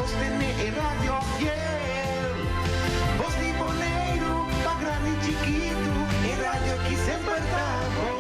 sostené e radio fiel. Bos di Boneiru, pa grandi i chikitu, e radio aki semper ta bon.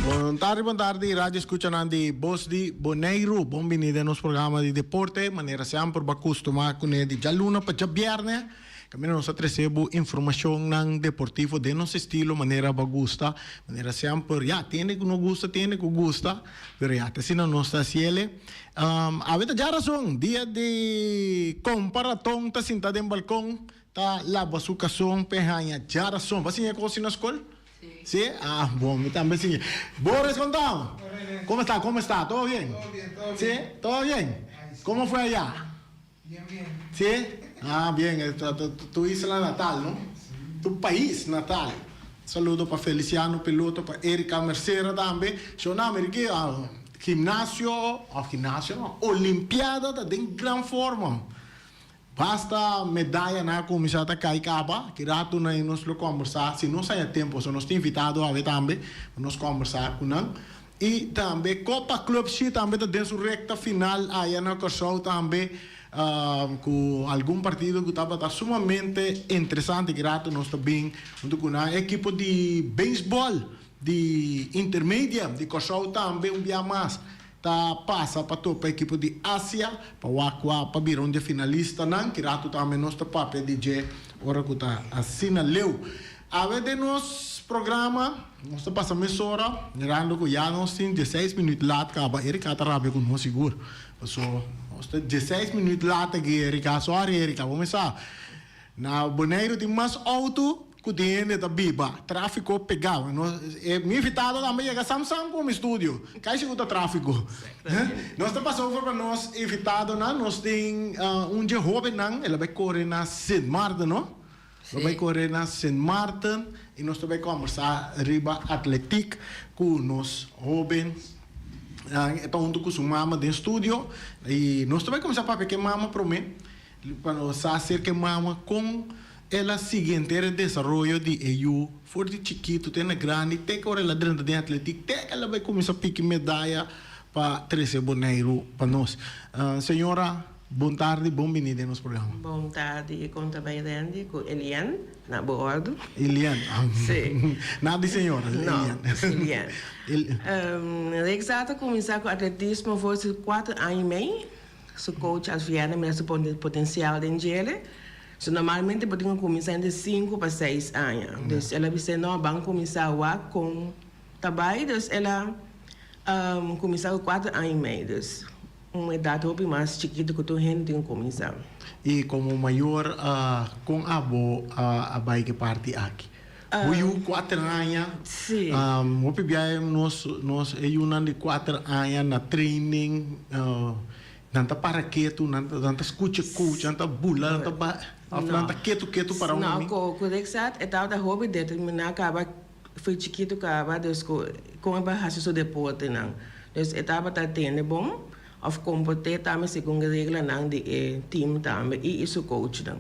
Bon tardi, bon tardi, radio escuchanan di Bos di Boneiru. Bon bini den nos programa di deporte. Manera semper bo a custuma cune di djaluna pa djabierne. Caminda nos a trece bo informacionnan deportivo den nos estilo manera bo a gusta. Manera semper, ya, tin hende cu no gusta, tin hende cu gusta. Pero ya, ta asina nos ta haciele. Awe ta djarason, dia di kompa raton ta sinta den balkon ta laba su kason p'e haña djarason. Bo a siña e kos na skol? Si. Ah, bon, mi tambe siña. Boris, kon ta? Komo sta, komo sta? Todo bien? Todo bien, todo bien. Si? Todo bien? Komo fue aya? Bien, bien. Si? Ah, bien, tu isla natal, no? Si. Tu pais natal. Saludo pa Feliciano Piloto, pa Erika Mercera tambe. Shona, mira ki gimnasio, of gimnasio no, Olimpiada ta den gran forma. Basta medayanan a cuminsa ta cay caba. Ki rato nan nos lo combersa, si nos haya tempo, so nos tin invitado awe tambe, pa nos combersa cu nan. Y tambe Copa Club shi tambe ta den su recta final aya na Corsou tambe cu algun partido cu tabata sumamente interesante ki rato nos ta bin hunto cu nan ekipo di baseball di intermedia di Corsou tambe un bia mas ta pasa pa topa ekipo di Asia pa wak cua pa bira un di e finalistanan ki rato tambe nos ta papia di dje ora cu ta asina leu. Awe den nos programa nos ta pasa mesora mirando cu ya nos tin dieseis minuut laat caba. Erika ta rabia cu nos sigur. Paso nos ta dieseis minuut laat aki Erika. Sorry Erika, bo mesa. Na Boneiru tin mas auto cu tin hende ta biba. Trafico pega. Nos e mi invitado tambe yega sam sam cu mi studio. Cai sigur ta trafico. Nos ta pasa over pa nos invitadonan. Nos tin un dje hobennan. El a bay core na Sint Maarten no. Lo bai kore na Sint Maarten i nos ta bai kòmbersá riba atletik ku nos hóben. E ta huntu ku su mama den studio i nos ta bai kuminsá papia ku e mama promé pa nos sa aserka e mama kon el a sigui henter e desaroyo di e yu for di chikitu te na grandi te ku ora el a drenta den atletik te ku el a bai kuminsá piki medaya pa trese Boneiru pa nos. Señora. Bon tardi, bon bini den nos programa. Bon tardi, kon ta bai Randy ku Elian na bo ordu. Elian, Si. Nada di señora, No, Elian. Elian. Rexa ta kuminsá ku atletismo for su kuater aña i mei. Su coach Alfiana mira su potensial den djele. So normalmente bo tin ku kuminsá entre sinku pa seis aña. Dus el a bis'é no, ban kuminsá wak kon ta bai. Dus el a kuminsá ku kuater aña i mei. Dus. Un edat hopi mas chikitu ku tur hende tin kuminsá. I komo mayor, kon abo a bai ku e parti aki? Bo yu kuater aña, hopi biaha nos nos e yunan di kuater aña na training, nan ta para ketu, nan ta skucha coach, nan ta bula, nan ta ba, òf nan ta ketu ketu para un No, ku Rexat e tabata hopi determiná kaba Foi chikitu kaba dus ku kon e por hasi su deportenan. Dus e tabata tende bon of komport'é tambe segun e reglanan di e team tambe i su coachnan.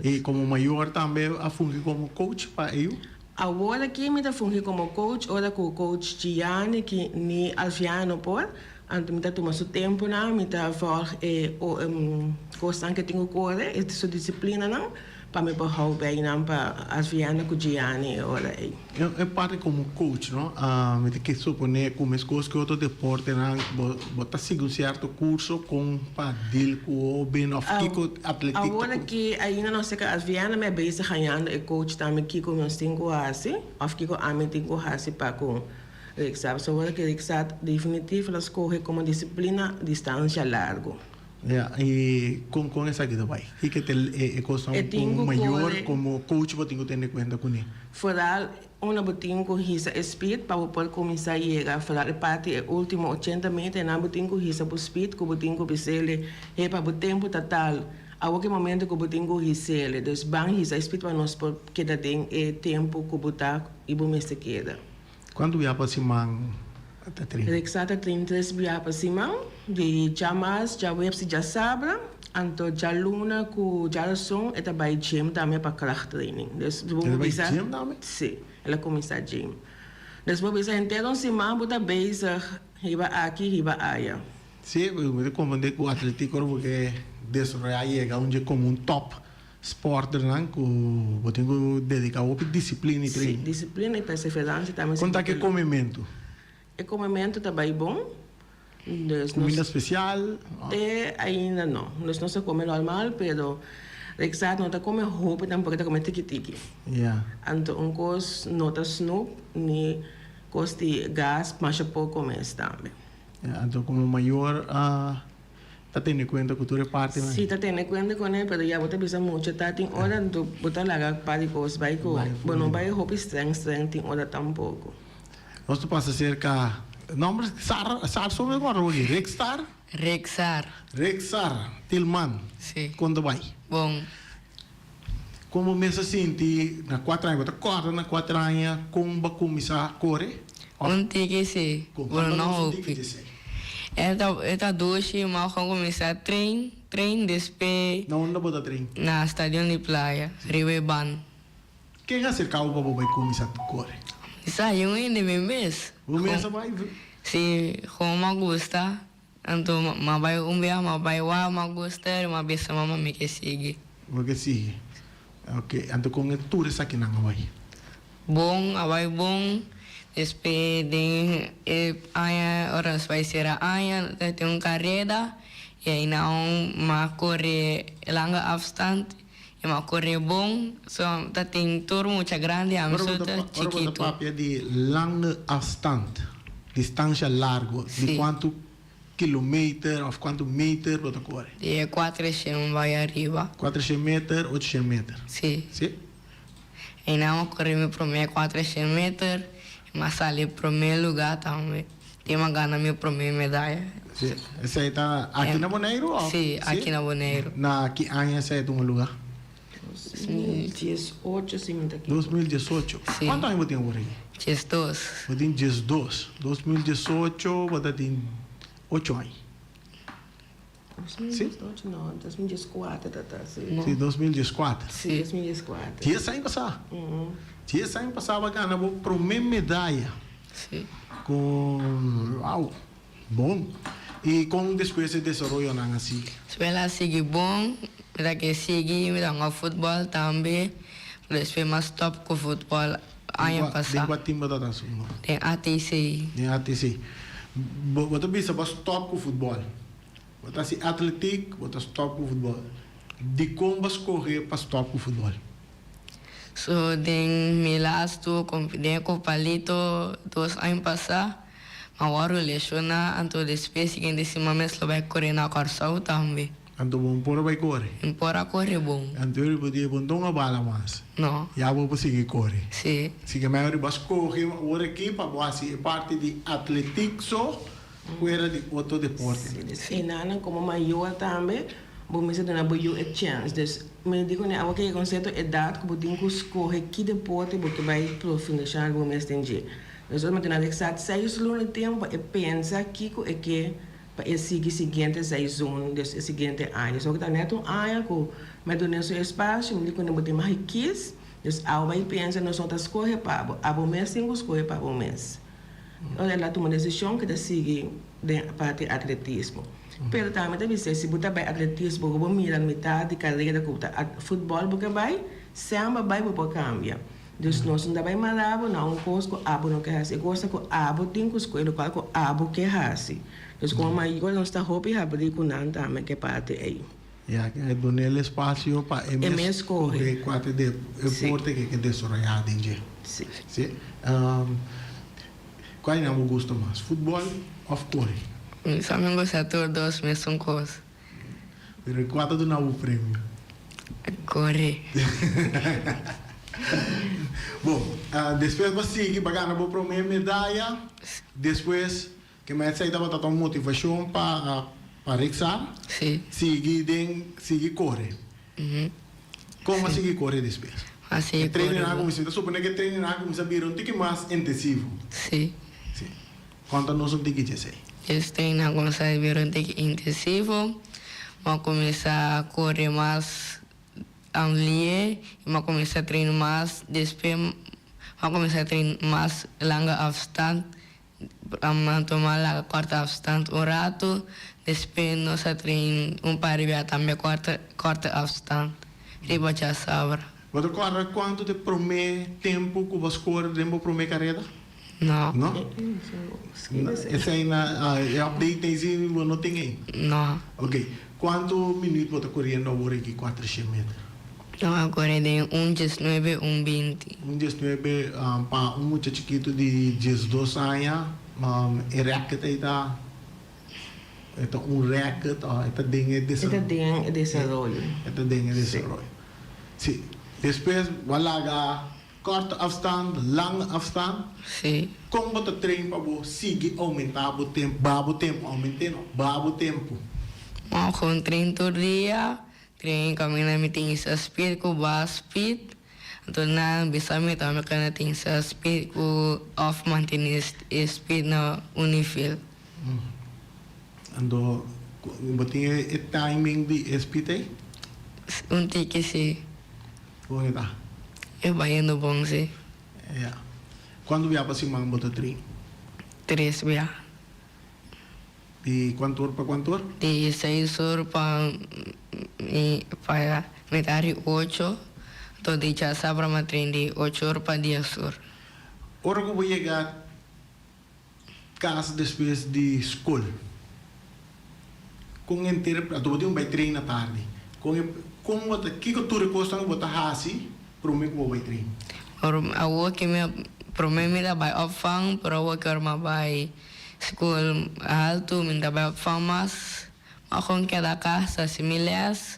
I komo mayor tambe a fungi komo coach pa e yu? Awor aki mi ta fungi komo coach ora ku coach Gianni ki ni Alfiano por, anto mi ta tuma su tempunan, mi ta volg e kosnan ku e tin ku kore, su disiplinanan. Pa mi por hou bij nan pa Adriana ku Gianni e ora ei. E parti komo coach no, mi ta ke supone ku meskos ku otro deportenan bo bo ta sigui un sierto kurso kon pa deal ku hoben of kiko atletik ta Awor aki ainda no sé ku Adriana mi a bezig hañando e coach tambe kiko nos tin ku hasi of kiko ami tin ku hasi pa ku Rixab. So awor aki Rixab definitif lo skohe komo disiplina distansha largu. Ya, i kon kon esaki ta bai? Kiko ta e kosnan E tin ku ku mayor kore. komo coach bo tin ku tene kuenta kuné? Foral unda bo tin ku hisa e speed pa bo por kuminsá yega, foral e parti e ultimo ochenta meter nan bo tin ku hisa bo speed ku bo tin ku bis'ele he pa bo tempu ta tal, awor ki momento ku bo tin ku his'ele. Dus ban hisa e speed pa nos por keda den e tempu ku bo ta i bo mester keda. Kuantu bia pa siman? Ta train. Rexa ta train tres bia pa siman, di djamas, djaweps i djasabra. Anto djaluna ku djarason e ta bai gym tambe pa krachttraining. Dus bo E ta bai bisa. gym tambe? Si, el a kuminsá gym. Dus bo bisa henter un siman bo ta bezig hiba aki, hiba aya. Si, mi ta komprendé ku atletiek ora bo ke desaroyá yega un dje komo un top sporternan ku bo tin ku dediká hopi disiplina i Si, training. disiplina i perseveransia tambe si Kon bo ta ku e ke. komementu? E komementu ta bai bon. Dus nos. Kuminda spesial? Te ainda no. Dus nos ta kome normal pero Rexard no ta kome hopi tampoco, e ta kome tiki tiki. Ya. Anto un kos no ta snoep ni kos di gas masha poko mes tambe. Ya, anto komo mayor ta tene kuenta ku tur e partinan? Si, ta tene kuenta kuné, pero ya bo ta bisa mucha ta tin ora anto bo ta laga par di kos bai ku bo no bai hopi streng streng tin ora tampoco. Nos ta pasa serka nomber Sar Sar sobre ku arroyo Rick Star? Rick Sar. Rick Sar Tilman. Si. Kon ta bai? Bon. Kon bo mes a sinti na kuater aña? Bo ta kòrda na kuater aña kon bo a kuminsá kore? Òf. Un tiki si. Kon? Bueno Kòrda no nos un tiki hopi. di esei. E ta e ta dushi ma kon kuminsá train train despe. Na unda bo ta train? Na stadion di playa riba e ban. Ken a aserká bo pa bo bai kuminsá kore? Sa yung hende mi mes. Bo mes a bai? Si, kon m'a gusta. Anto m'a bai un bia, m'a bai wak, m'a gusta i m'a bisa mama mi ke sigui. Bo ke sigui. Ok, anto kon e tur esakinan a bai? Bon, a bai bon. Despues den e aña ora nos bai sera aña ta tin un kareda i einan m'a kore langa afstand. I m'a kore bon, so ta tin tur mucha grandi, ami Ora so bo ta ta ora bo ta chikitu. papia di lange afstand, distansha largo, di Sí. kuantu kilometer òf kuantu meter bo ta kore? Di e kuatreshent bai ariba. Kuatreshent meter, ocheshent meter. Sí. Sí? Einan m'a kore mi promé kuatreshent meter i m'a sali promé lugá tambe. I m'a gana mi promé medaya. Sí. Esei ta aki na Boneiru òf? Sí, aki na Boneiru. Na ki aña esei a tuma lugá? 2018, si mi ta ekivoká. 2018. Sí. Kuantu aña bo tin awor aki? 12. Bo tin 12. 2018 bo ta tin ocho aña. 2018 no, 2014 ta ta, sí. Sí, 2014. Sí, 2014. Dies aña pasá. Dies aña pasá bo a gana bo promé medaya. Sí. Ku, wow, bon. I kon despues e desaroyonan a sigui? Despues el a sigui bon, mi ta ke sigui, mi ta hunga futbòl tambe, pero despues mi a stòp ku futbòl aña pasá. Den kua tim bo tabata hunga? Den ATC. Den ATC. Bo bo ta bisa bo a stòp ku futbòl. Bo ta hasi atletiek, bo ta stòp ku futbòl. Dikon bo a skohe pa stòp ku futbòl? So den mi lastu den e Kopalito dos aña pasá m'a wòrdu leshoná anto despues siguiente siman mes lo bai kore na Kòrsou tambe. Anto bo por a bai kore? Mi por a kore bon. Anto riba di e bo no a bala mas? No. Ya bo por sigui kore? Si. Si ke mei riba skohe awor aki pa bo hasi e parti di atletiek so fuera di otro deporte. Si, enanan komo mayor tambe bo mester duna bo yu e chèns. Dus mi di kuné awor ke yega un sierto edat ku bo tin ku skohe ki deporte bo ke bai profundishá bo mes den dje. Dus ora mi duna Alexat seis luna di tempu pa e pensa kiko e ke pa e sigui siguiente seizoen, dus e siguiente aña. So ta nèt un aña ku mi a dun'é su espasio, mi di kuné bo tin mag kis, dus abo bai pensa nos no ta skohe pa bo, abo mes tin ku skohe pa bo mes. Ora el a tuma desishon ku ta sigui den parti atletismo. Pero tambe ta bis'é si bo ta bai atletismo ku bo mira mitad di karera ku ta futbòl bo ke bai, sèmba bai bo por kambia. Dus nos no ta bai mara bo na un kos ku abo no ke hasi. E kos ta ku abo tin ku skohe lokual ku abo ke hasi. Dus komo mayor nos ta hopi habrí ku nan tambe ke parti ei. Ya ke dun'é el espasio pa e mes skohe kua ta e deporte ke ke desaroyá den dje. Sí. Sí. Kua di nan bo gusta mas, futbòl òf kore? Mi sa mi gusta tur dos mesun kos. Pero kua ta duna bo premio? Kore. Bon, despues bo a sigui bo a gana bo promé medaya. Despues Ke mei esei tabata ta un motivashon pa pa Rexar Sí. sigui den sigui kore. Kon a sigui kore despues? A sigui E kore training a bon. kuminsá, mi ta supone ku e training a kuminsá bira un tiki mas intensivo. Sí. Sí. Konta nos un tiki dje esei. Es train a kuminsá bira un tiki intensivo. Mi a kuminsá kore mas lié i mi a kuminsá train mas. Despues mi a kuminsá train mas langa afstand. Mi a tuma laga kòrta afstand un ratu. Despues nos a train un par di bia tambe kòrta afstand riba djasabra. Bo ta kòrda kuantu ta e promé tempu ku bo a skor den bo promé kareda? No. No? Esei na e update ei si bo no tin ei? No. Ok. Kuantu minuut bo ta koriendo awor aki kuatreshent meter? No a kore den un diesnuebe un binti. Un diesnuebe pa un mucha chikitu di diesdos aña e rèkert ei ta e ta un rèkert o e ta den e E ta den e desaroyo. E ta den e desaroyo. Si. Despues bo a laga Korte afstand, lange afstand. Sí. Kon bo ta train pa bo sigui oumentá bo tempu, baha bo tempu, oument'é no, baha bo tempu? Bo kon train tur dia, train kaminda mi tin sa speed ku baha speed, anto nan bisa mi tambe ku nan tin sa speed ku òf mantené e speed na un nivel. Anto bo tin e timing di e speed ei? Un tiki sí. Kon e ta? E bayendo bon si. Ya. Kuantu bia pa siman bo ta trin? Tres bia. Di kuantu or pa kuantu or? Di seis or pa pa mitar di ocho, anto di djasabra mi a trin di ocho or pa dies or. Ora ku bo yega Kas despues di skol. Kon henter anto bo tin un bai train na tardi. Kon e kon bo ta kiko tur e kosnan ku bo ta hasi prome ku bo bai train? Ora awor ke mi a prome mi ta bai opvang pero awor ke ora mi a bai skol haltu mi no ta bai opvang mas. Mi a kon keda kas hasi mi les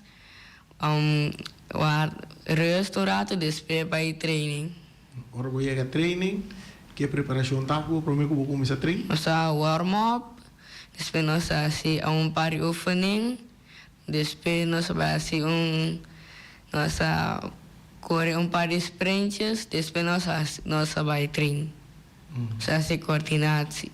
wak rust un ratu despues bai training. Ora bo yega training, ke preparashon ta ku bo promé ku bo kuminsá train? Nos ta warm up, despues nos ta hasi un par di oefening, despues nos ta bai hasi un, nos ta kore un par di sprintjes, despues nos nos ta bai train. Nos ta hasi koordinatie.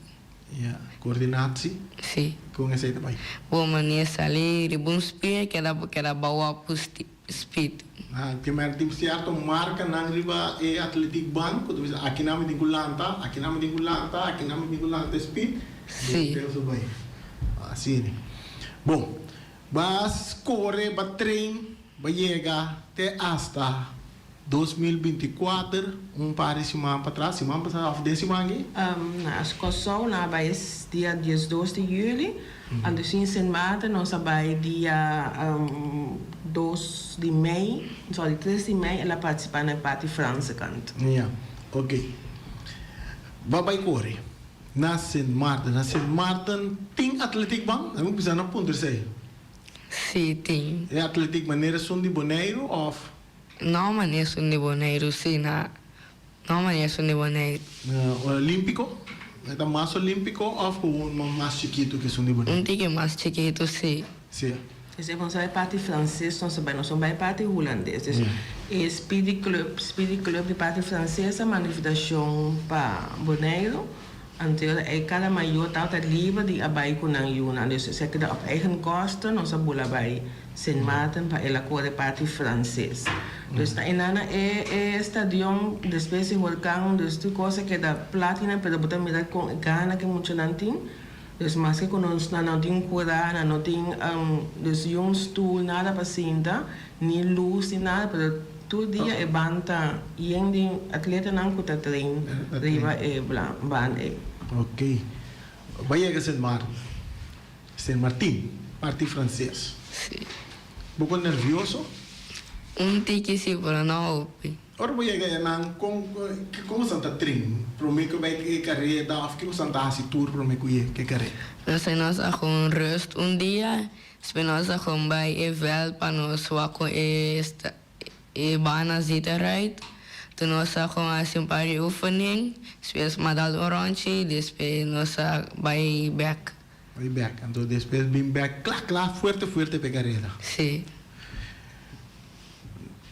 Ya, koordinatie? Si. Kon esei ta bai? Bo manera sali riba un spier keda keda bou op ku Speed. Ah, ke mer tin sierto markanan riba e atletiek band ku ta bisa akinan mi tin ku lanta, akinan mi tin ku lanta, akinan mi tin ku lanta e speed. Sí. Despues bo bai. Asina. Bon, ba skore, ba train, ba yega te asta 2024, un par di siman patras, siman pasá òf den siman aki? Na Kòrsou nan a bai es dia diesdos di yüli, anto sin Sint Maarten nos a bai dia dos di mei, sorry tres di mei el a partisipá na e parti Franse kant. Ya, ok. Bo a bai kore na Sint Maarten. Na Sint Maarten tin atletiekbaan? Mi bisa na puntra esei. Sí, tin. E atletiek manera esun di Boneiru òf? No manera esun di Boneiru, sí, na no manera esun di Boneiru. Olímpiko? E ta mas olímpiko òf ku un mas chikitu ku esun di Boneiru? Un tiki mas chikitu, sí. Sí. Esei nos a bai parti franses, nos a bai, nos no bai parti hulandes. Dus e Speedy Club, Speedy Club di parti franses a manda invitashon pa Boneiru. Anto e kada mayor tabata liber di a bai ku nan yunan. Dus esei a keda op eigen kosten, nos a bula bai Sint Maarten pa el a kore parti franses. Dus na e nana e e stadion despues di horkan, dus tur kos a keda plat hinan, pero bo ta mira kon e gana ku e muchanan tin. Dus maske ku nos nan no tin kura, nan no tin dus yun stul nada pa sinta, ni lus ni nada, pero tur dia e ban ta yen di atletanan ku ta train riba e ban ei. Ok. Bo a yega Sint Maarten. Sint Martin, parti franses. Sí. Bo por nervioso? Un tiki sí, pero no hopi. Ora bo yega einan, kon kiko boso ta trin promé ku bai e kareda òf kiko boso ta hasi tur promé ku yega e kareda? Nos a nos a kon rust un dia, despues nos a kon bai e vèlt pa nos wak kon e e bana zit eruit. Toen nos a kon hasi un par di oefening, despues m'a dal un ròntji, despues nos a bai bèk. Bai bèk, anto despues bin bèk kla kla fuerte fuerte pa e kareda. Sí.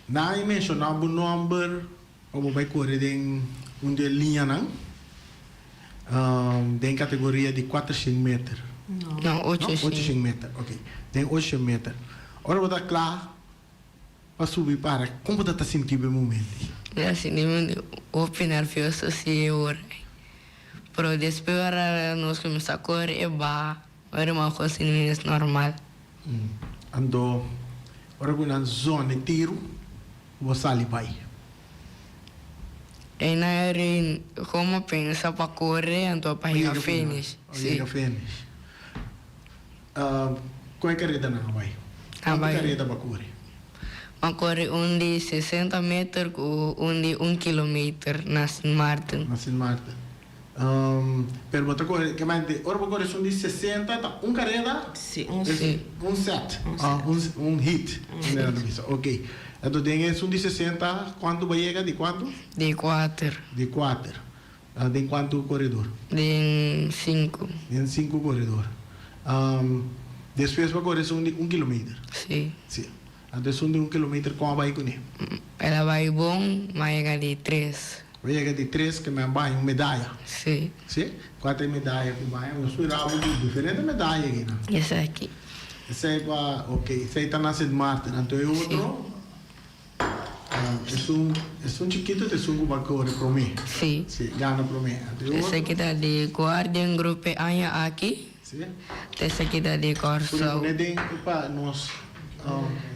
Nan a menshoná bo nòmber pa bo bai kore den un di e liñanan. Den kategoria di 400 meter. No, 800. 800 meter, ok. Den 800 meter. Ora bo ta kla pa subi para, kon bo ta sinti e momento? Mi sinti mi hopi nervioso si ora. Pero despues ora nos kuminsá kore e baha, ora mi a sinti mi normal. Anto, ora ku nan zona e tiru, bo sali bai. Einan eri komo pensa pa kore anto pa yega finish. Si. Yega finish. Kua e kareda nan a bai? Kuantu kareda bo a kore? Mi a kore un di 60 meter ku un di 1 kilometer na Sint Maarten. Na Sint Maarten. Pero bo ta kore, kemente ora bo kore esun di 60 ta un kareda? Si, un set. Un set. Un heat. Si. Ok. Anto den esun di 60 kuantu bo a yega? Di kuantu? Di kuater. Di kuater. Den kuantu koredor? Den sinku. Den sinku koredor. Despues bo a kore esun di un kilometer? Si. Si. Anto esun di un kilometer kon a bai kuné? El a bai bon, mi a yega di tres. Bo a yega di tres ke mi a baña un medaya. Si. Si? Kua ta e medaya ku baña? Nos mira bo ku diferente medaya akinan. Esaki. Esei pa, ok, esei ta na Sint Maarten. Anto e otro, esun, esun chikitu ta esun ku bo a kore promé. Si. Si, gana promé. Anto e otro. Esaki ta di Guardian Group e aña aki. Si. Esaki ta di Kòrsou. Pone den pa nos.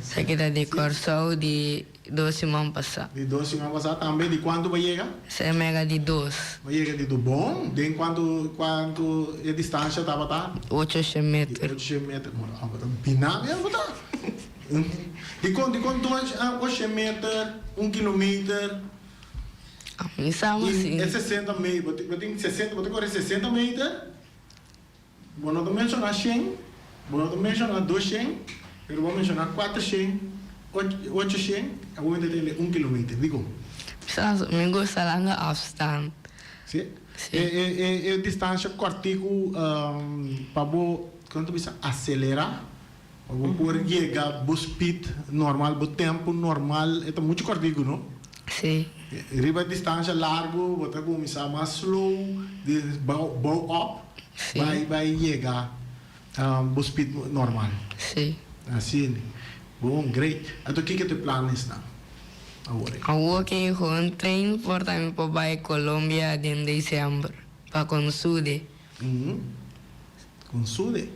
Esaki ta di Kòrsou di 2 siman pasá. Di 2 siman pasá tambe. Di kuantu bo yega? Esei mega di dos. Bo yega di dos. Bon. Den kuantu kuantu e distansha tabata? 800 meter. Di 800 meter. Bo ta bina mes bo ta. Dikon dikon dos 800 meter, 1 kilometer? Mi sa I e 60 meter, bo tin 60, bo ta kore 60 meter? Bo no ta menshoná shen, bo no ta menshoná 200, pero bo a menshoná 400, 800, awor mi ta tende 1 kilometer. Dikon? Sa, mi gusta langa afstand. Si? Si. E distansha kòrtiku pa bo, kon ta bisa, aselerá, pa bo por yega bo speed normal, bo tempu normal, e ta muchu kòrtiku, no? Si. Riba distansha largu bo ta kuminsá mas slow, di bou op, bai bai yega bo speed normal. Si. Asina. Bon, great. Anto kiko ta e planesnan awor? Awor ke gewoon train por ta mi por bai Colombia den december pa Consude. Consude.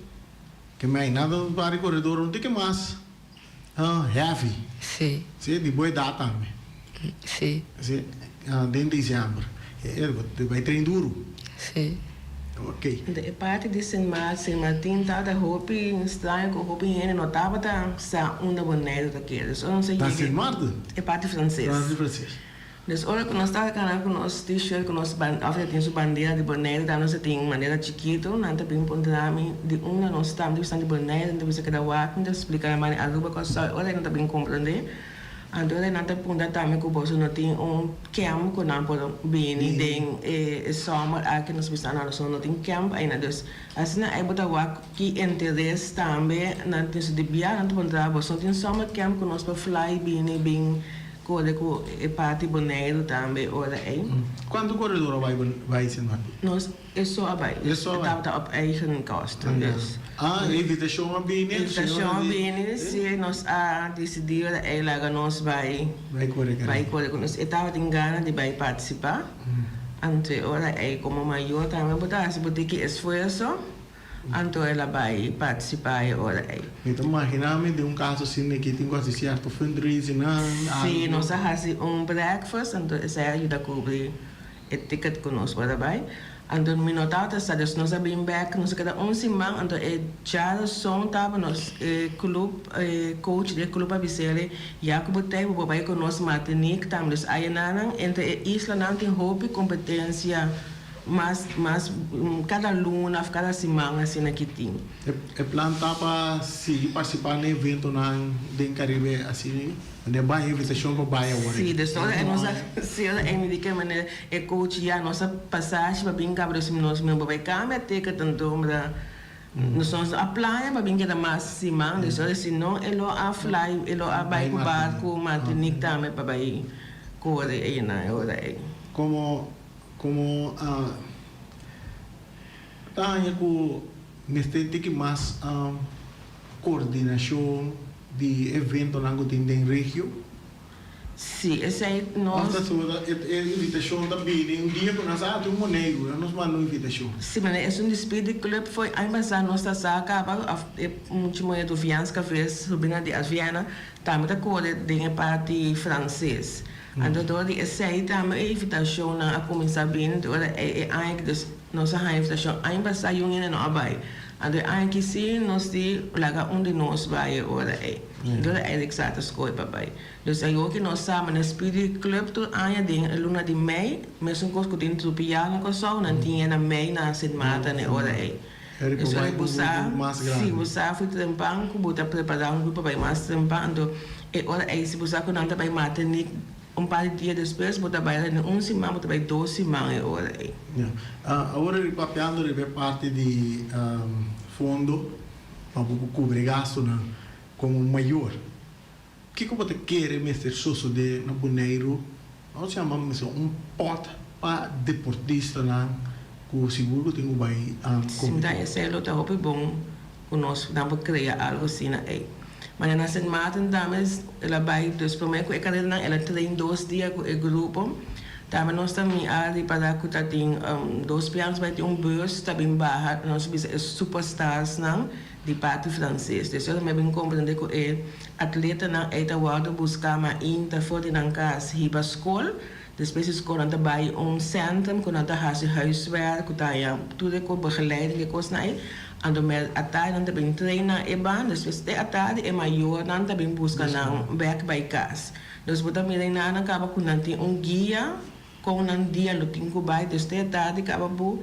Ke mei nada bari koredor un tiki mas heavy. Si. Si, di bo edat tambe. Si. Si, den december. E bai train duru. Si. Ok. Anto e parti di Sint Maarten, Sint Martin tabata hopi straño ku hopi hende no tabata sa unda Boneiru ta keda. Dus ora nos a Na yega Sint Maarten? e parti franses. Parti franses. Dus ora ku nos tabata kana ku nos t-shirt ku nos ban òf tin su bandera di Boneiru ta nos a tin manera chikitu nan ta bin puntra mi di unda nos ta mi ta bisa di Boneiru nan ta bisa keda wak mi ta splika nan mane Aruba Kòrsou ora nan ta bin komprondé. Anto ora nan ta puntra tambe ku boso no tin un camp ku nan por bini den e zomer aki nos bisa no nos no tin camp aina dus asina ei bo ta wak ki interes tambe nan tin su di bia nan ta puntra boso no tin summer camp ku nos por fly bini bin kore ku e parti Boneiru tambe ora ei. Kuantu koredor a bai bai Sint Maarten? Nos E so a bai. E so a bai. E tabata op eigen kosten, dus. Ah, e invitashon a bini. Invitashon a bini, si. Nos a disidí ora ei laga nos bai. Bai kore kere. Bai kore ku nos. E tabatin gana di bai partisipá. Anto e ora ei komo mayor tambe bo ta hasi bo tiki esfuerso, anto el a bai partisipá e ora ei. Mi ta imaginá mi den un kaso asina aki tin ku hasi sierto fundraising nan, algu. Si, nos a hasi un breakfast, anto esei a yuda kubri e ticket ku nos por a bai. Anto mi no tabata sa, dus nos a bin bek, nos a keda un siman, anto e djarason tabata nos e club, e coach di e club a bis'el, ya ku bo tei bo por bai ku nos Martinique tambe. Dus ayenanan entre e islanan tin hopi kompetensia mas mas kada luna of kada siman asina ki tin. E plan ta pa sigui partisipá na eventonan den Karibe asina? Wanneer bai invitashon pa bai awor Sí, dus ora e nos a sí ora e mi di ke manera e coach ya nos a pasashi pa bin kaba dus nos mi bo bai kambia ticket anto mira nos nos a playa pa bin keda mas siman dus ora si no e lo a fly e lo a bai ku barco Martinique tambe pa bai kore einan e ora ei. Komo komo. Ta haña ku mester tiki mas koordinashon di eventonan ku tin den regio? Sí, esei nos. Òf ta sobra e invitashon ta bini un dia ku nan sa, ah, tin un Boneiru, nan nos manda un invitashon. Sí, manera esun di Speedy Club foi aña pasá nos ta sa kaba òf e mucha muhé Duvianska Ves, sobrina di Adviana, tambe ta kore den e parti franses. Anto dor di esei tambe e invitashonnan a kuminsá bini ora e aña ki dus nos a haña invitashon aña pasá yun hende no a bai. Anto e aña ki sí nos di laga un di nos bai e ora ei. Dor Eric sa ta skohe pa bai. Dus awo ki nos sa manera Speedy Club tur aña den e luna di mei, mesun kos ku tin Trupial na Kòrsou, nan tin e na mei na Sint Maarten e ora ei. Eri Dus por ora bai bo un sa, grupo mas si grandi. bo sa for trempan ku bo ta prepará un grupo pa bai mas trempan, anto e ora ei si bo sa ku nan ta bai Martinique un par di dia despues, bo ta bai rende un siman, bo ta bai dos siman e ora ei. Ya. Awor eri papiando riba e parti di fondo pa bo por kubri gastunan komo mayor. Kiko bo ta kere mester sosodé na Boneiru? Nos yama mester un pòt pa deportistanan ku sigur ku tin ku bai Si mi ta kompetí. esei lo ta hopi bon ku nos nan por krea algu asina ei. Manera na Sint Maarten tambe el a bai dus promé ku e kareranan el a train dos dia ku e grupo. Tambe nos ta mi a ripará ku ta tin dos pianos bai tin un bus ta bin baha nos bisa e superstarsnan. Di parti franses. Despues mi a bin comprende cu e atletanan ey ta wordo busca mainta for di nan cas hiba scol. Despues di scol nan ta bay un centrum cu nan ta haci huiswerk cu ta haya tur e cos begeleiding e cosnan ey. Anto me atardi nan ta bin traina e ban. Despues te atardi e mayornan ta bin busca nan bek bay cas. Dus bo ta mira y nan a caba cu nan tin un guia. Kon nan dia lo tin ku bai dus te tardi kaba bo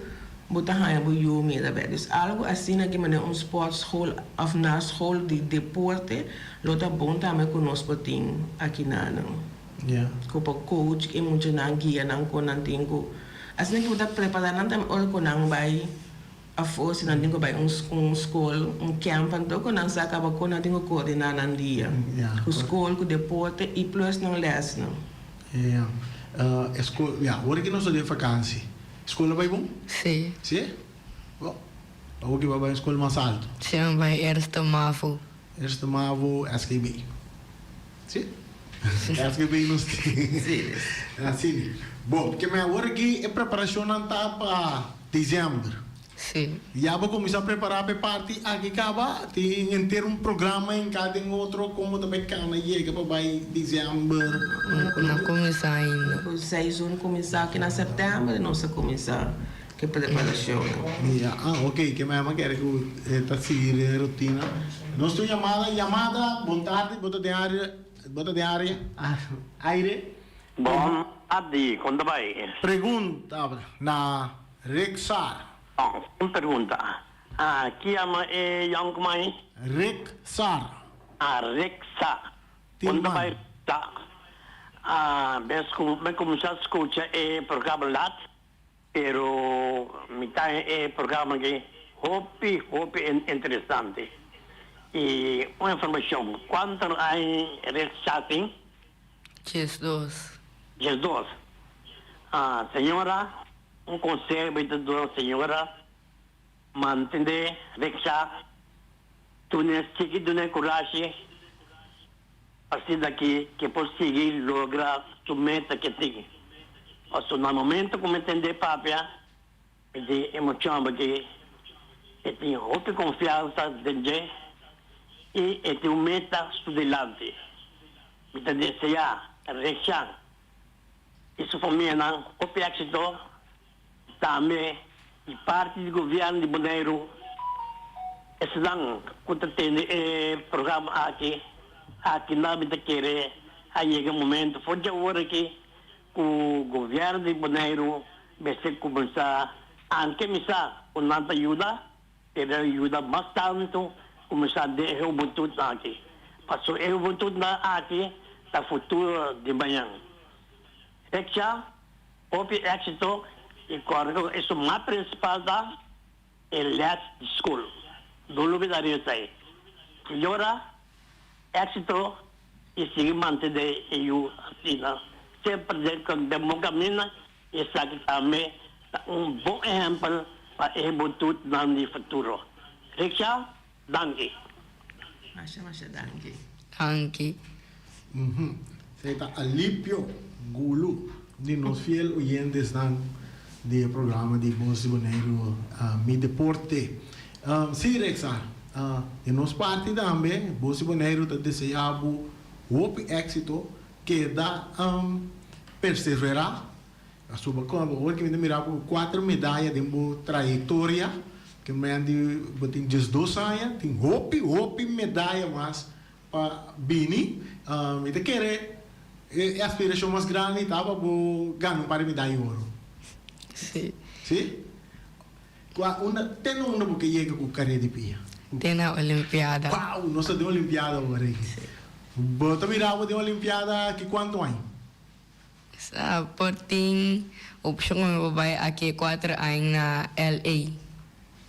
bo ta haña bo yu mira bek. Dus algu asina ki manera un sportschool of na school di deporte lo ta bon tambe ku nos por tin aki na nan. Ku por coach e muchanan guia nan kon nan tin ku asina ki bo ta prepara nan tambe ora ku nan bai afo si nan tin ku bai un un school un camp anto ku nan sa kaba kon nan tin ku coordina nan dia ku school ku deporte i plus nan lesnan. Ja. E skol, ja, ora ki nos ta den vakansi, skol a bai bon? Sí. Sí? Bo, awor ki bo a bai un skol mas alto? Sí, mi bai Eerste Mavo. Eerste Mavo, SGB. Sí? SGB nos tin. Sí. Asina. Bo, ke men awor aki e preparashonnan ta pa december. Sí. Ya bo kuminsá prepará pa e parti aki kaba? Tin henter un programa hinká den otro kon bo ta bai kana yega pa bai december? No a kuminsá ainda. Ku seizoen kuminsá aki na sèptèmber nos a kuminsá ku e preparashonnan. Ya, ah ok, ke mama kere ku e ta sigui den e rutina. Nos tin un yamada, yamada, bon tardi, bo ta den área, bo ta den área, aire. Bon tardi, kon ta bai? Pregunta na Rick Sar. Bon, un pregunta. Ah, ki yama e yònkman? Rick Sar. Ah, Rick Sa. Tin Kon ta man. bai Sa? Ah, bes ku mi kuminsá skucha e programa lat, pero mi ta e programa aki hopi, hopi interesante. I un informashon, kuantu aña Rick Sa tin? 12. 12. Ah, señora, un conseho mi ta duna señora, mantene reksha, tune sigui duna curashi, asina ki ke por sigui logra su meta ke tin. Pasobra na momento cu mi tende papia, mi tin emocion pasobra e tin hopi confiansa den dje y e tin un meta su dilanti. Mi ta desea Reshan y su famianan hopi exito. Tambe di parti di Gobierno di Boneiru esnan cu ta tene e programa aki, aki nan mi ta kere a yega e momento for di awor aki cu Gobierno di Boneiru mester cuminsa anke mi sa cu nan ta yuda Pero e yuda mas tantu kuminsá den e hubentutnan aki, pasobra e hubentutnan aki ta futuro di mañan. Hecha hopi éksito i kòrda ku esun mas prinsipal ta e lès di skol. No lubidá riba esei. Señora, éksito i sigui mantené e yu asina semper den bon kaminda. Esaki tambe ta un bon ehèmpel. pa e hubentud-nan di futuro. Riksha, danki. Masha masha danki. Danki. Uhum. Esei ta Alipio Gulu di nos fiel oyentesnan di e programa di Bos di Boneiru Mi Deporte. Sí Rexa, di nos parti tambe Bos di Boneiru ta desea bo hopi éxito, keda perseverá. Pasobra kon bo hoor ki mi ta mira bo ku kuater medaya den bo trayektoria, ke men di bo tin diesdos aña, tin hopi hopi medaya mas pa bini. Mi ta kere e aspirashon mas grandi ta pa bo gana un par di medaya di oro. Si. Si? Kua unda te na unda bo ke yega ku kare di pia? Te na olimpiada. Wow! Nos ta den olimpiada awor aki. Si. Bo ta mira bo den olimpiada ki kuantu aña? Sa por tin opshon mi por bai aki kuater aña na LA.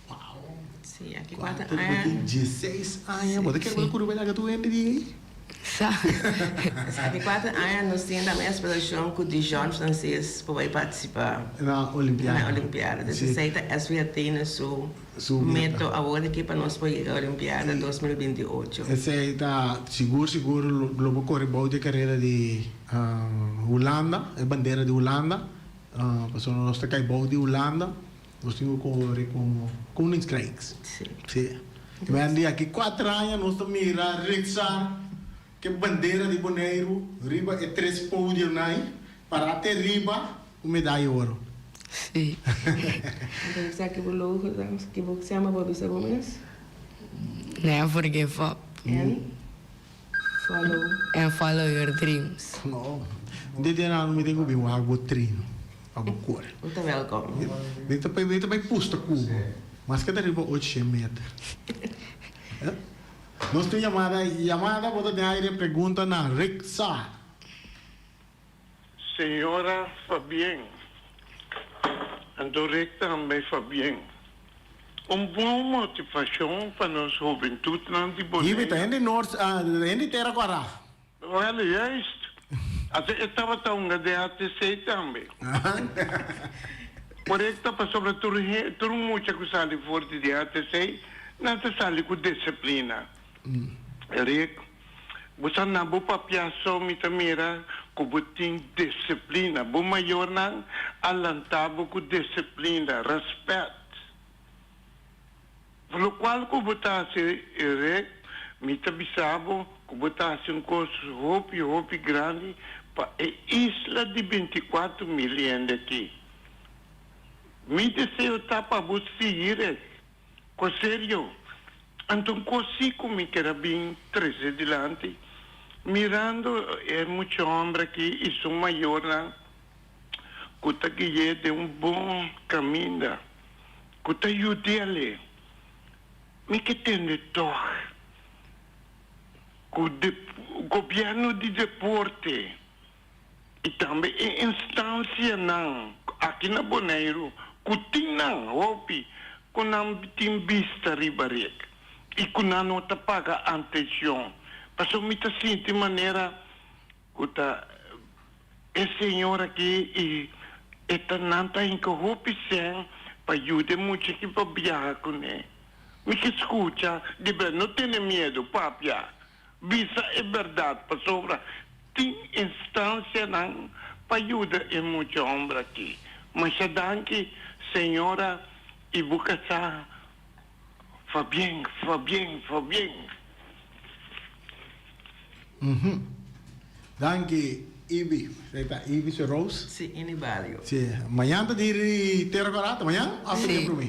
Wow! Sí, aki kuater Kuater aña. bo tin dieseis aña, bo ta kere bo ta kuri bai laga tur hende di ei? Sa. Aki kuater aña nos tin tambe aspirashon ku Dijon Francis por bai partisipá Na olimpiada. na olimpiada. Sí. Entonces esei ta SVAT na su Su meta. meta awor aki pa nos por yega olimpiada 2028. Esei ta sigur sigur lo bo kore bou di e karera di Hulanda, e bandera di Hulanda, pasobra nos ta kai bou di Hulanda, nos tin ku kore komo Koningskrijks. Sí. Men di aki kuater aña nos ta mira Riksar ku e bandera di Boneiru riba e tres podiumnan ei, pará te riba ku medaya oro. Sí. Anto esaki bo logo ta, ki bo sema bo bisa bo mes? Never give up. En? Follow. And follow your dreams. No. Di dia nan mi tin ku bin wak bo trino pa bo kore. Bo ta welkom. Mi ta mi ta bai pusta ku bo. Maske ta riba ocho shen meter. Nos tin yamada, yamada bo ta den aire pregunta na Rick Sa. Señora Fabien, anto Rick tambe Fabien. Un bon motivacion pa nos hubentudnan di Hibi ta Boneiru. hende Noord, hende Tera Guará. Wel, juist. Ate e tabata hunga den ATC tambe. Correcto pasobra tur tur mucha cu sali for di ATC nan ta sali cu disciplina. Rick, bo sa na bo papia so mi ta mira cu bo tin disciplina. Bo mayornan a lanta bo cu disciplina, respet. Locual cu bo ta haci, Rick, mi ta bisa bo cu bo ta haci un cos hopi, hopi grandi pa e isla di binticuatro mil hende aki. Mi deseo ta pa bo sigui, Rick. Ko serio? Anto un kos si ku mi ker a bin trese dilanti, mirando e mucha homber aki i su mayornan ku ta gui'é den un bon kaminda, ku ta yud'é, mi ke tende tòg ku gobièrnu di deporte i tambe e instansianan aki na Boneiru ku tin nan hopi ku nan tin bista riba rek i ku nan no ta paga antenshon pasobra mi ta sinti manera ku ta e señor aki i e ta nan ta hinka hopi sèn pa yuda e mucha aki pa biaha kuné. Mi ke skucha di bèrdad no tene miedu papia. Bisa e berdad pasobra tin instancianan pa yuda e mucha homber aki. Masha danki señora y bo casa Fabien Fabien Fabien. Uhmm. Danki Ibi. Esei ta Ibi su Rose. Si, Ini Bario. Si. Mañan ta diri Tera Kora? Ta mañan of ta dia prome?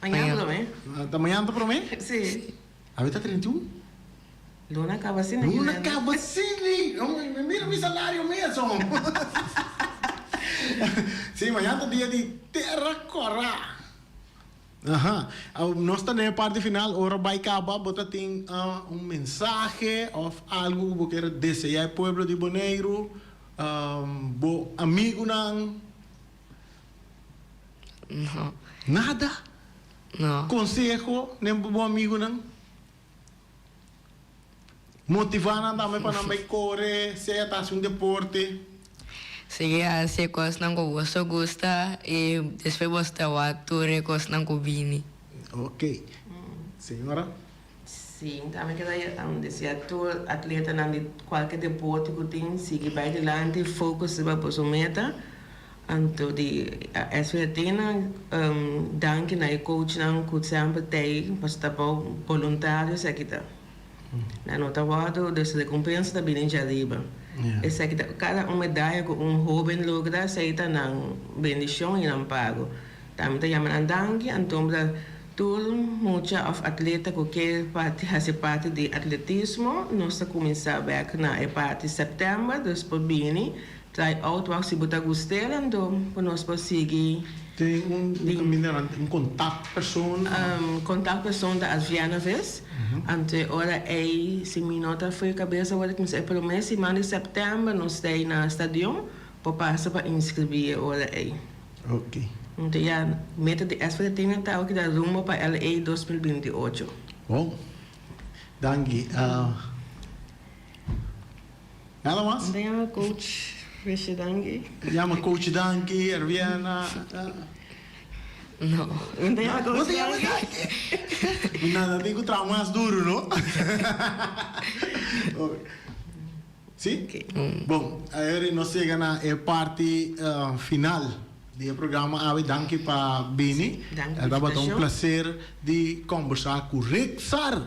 Mañan prome. Ta mañan ta prome? Si. Awe ta 31? Luna kaba sini. Luna kaba sini. Mira mi salario mes hom. Si, mañana ta dia di Tera Kora. Aha. Nos ta den e parti final. Ora bai kaba bo ta tin un mensahe of algo ku bo kier desea e pueblo di Boneiru, bo amigunan. No. Nada? No. Conseho den bo amigunan? Motiva nan tambe pa nan bai core, sea ta haci un deporte. Sigui hasi e kosnan ku boso gusta i despues boso ta wak tur e kosnan ku bini. Ok. Señora? Sí, mi tambe keda desea tur atletanan di kualke deporte ku tin sigui bai dilanti, focus riba boso meta. Anto di SV Athena danki na e coachnan ku semper t'ei pasobra ta bou boluntario esaki ta. Nan no ta wòrdu, dus rekompensa ta bini djariba. Esaki ta kada un medaya ku un hóben logra, esei ta nan bendishon i nan pago. Tambe ta yama nan danki, anto ta tur mucha òf atleta ku ke parti hasi parti di atletismo, nos ta kuminsá bèk na e parti sèptèmber, dus por bini Try out wak si bo ta gust'el anto ku nos por sigui. Tin un kaminda nan un kontak persoon? Kontak persoon ta Adriana Vis. Anto e ora ei si mi no ta fo'i kabes awor ku mi sa e promé siman di sèptèmber nos ta ei na stadion por pasa pa inskribí e ora ei. Ok. Anto ya meta di SVT ta awor keda rumbo pa LA 2028. Bon. Danki. Nada mas? Nta yama coach Rishi Danki. Yama coach Danki, Erviana. No. Nta yama coach Danki. Nada tin cu traha mas duro, no? Si? Bon, ayer nos yega na e parti final di e programa awe. Danki pa bini. Danki pa Tabata un invitacion. placer di combersa cu Rick Sar,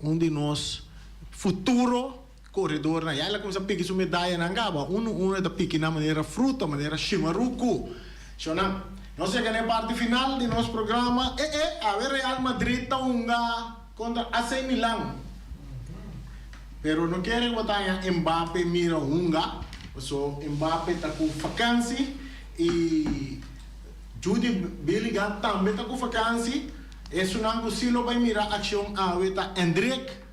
un di nos futuro Koredornan ya el a kuminsá piki su medayanan kaba. Unu unu e ta piki nan manera fruta, manera shimaruku. Shonnan, nos yega na e parti final di nos programa. E e, awe Real Madrid ta hunga kontra AC Milan. Pero no kere ku bo ta haña Mbappe mira hunga, paso Mbappe ta ku fakansi i Jude Bellingham tambe ta ku fakansi. Esunnan ku si lo bai mira akshon awe ta Endrick.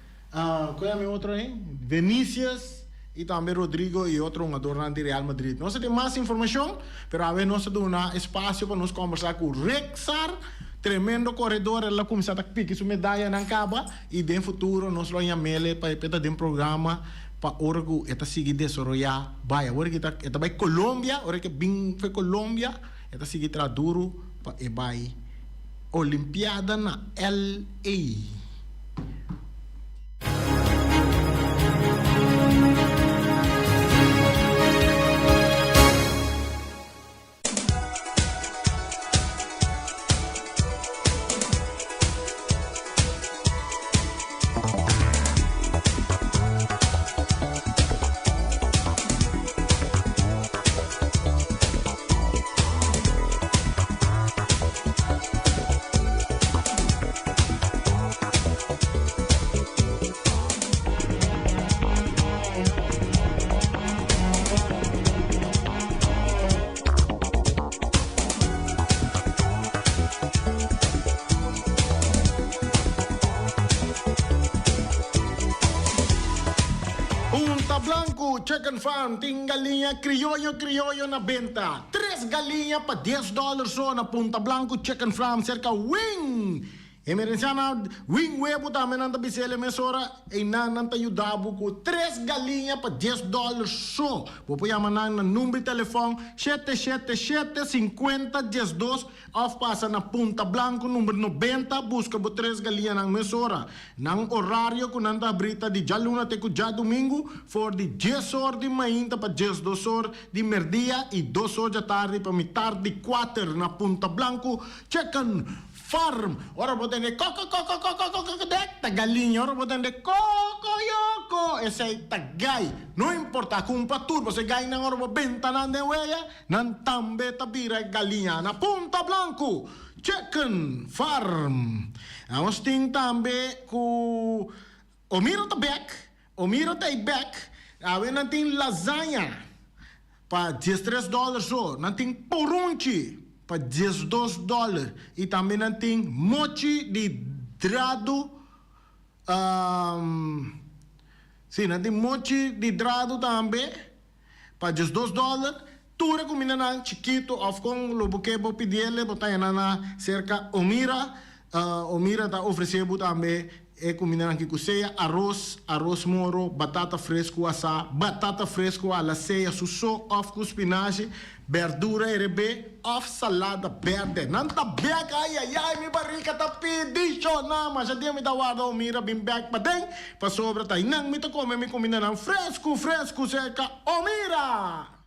Cu e otro ahi? Vinicius y tambe Rodrigo y otro hungadornan di Real Madrid. Nos a tin mas informacion, pero awe nos a duna espacio pa nos combersa cu Rexar, tremendo coredor, el a cuminsa ta piki su medayanan caba y den futuro nos lo yamele pa e ta den programa pa ora cu e ta sigui desaroya bay. Awor e ta e ta bay Colombia, ora ke bin for Colombia e ta sigui traha duro pa e bay Olimpiada na LA. Punta Blanco Chicken Farm tin galiña crioyo crioyo na benta. Tres galiña pa dies dòler so na Punta Blanco Chicken Farm serka Wing. Emerenciana Wing Webu tambe nan ta bis'el e mesora einan nan ta yuda bo ku tres galiña pa dies dòler so. Bo por yama nan na number di telefòn shete shete shete sinkuenta diesdos òf pasa na Punta Blanco number nobenta buska bo tres galiñanan mesora. Nan orario ku nan ta habrí ta di djaluna te ku djadumingu for di dies or di mainta pa diesdos or di merdia i dos or djatardi pa mitar di kuater na Punta Blanco Chicken Farm. Ora bo tende kokokokokokokokdek ta galiña, ora bo tende kokoyoko esei ta gai. No importa kumpa tur pasobra e gainan ora bo benta nan den weya nan tambe ta bira galiña na Punta Blanco Chicken Farm. Nos tin tambe ku Omiro ta bek, Omiro ta ei bek. Awe nan tin lasaña pa diestres dòler so, nan tin purunchi pa diesdos dòler i tambe nan tin mochi di dradu, si nan tin mochi di dradu tambe pa diesdos dòler. Tur e kumindanan chikitu òf kon lo bo ke bo pidiele bo ta hena na serka Omira. Omira ta ofresé bo tambe. E kumindanan aki ku sea aros, aros moro, batata fresku asá, batata fresku a la sea su so òf ku spinashi, bèrdura erebé òf salada bèrdè. Nan ta bèk! Ai ai ai mi barika ta pidi shona! Masha dia mi ta warda Omira bin bèk paden pasobra ta einan mi ta kome mi kumindanan fresku fresku serka Omira!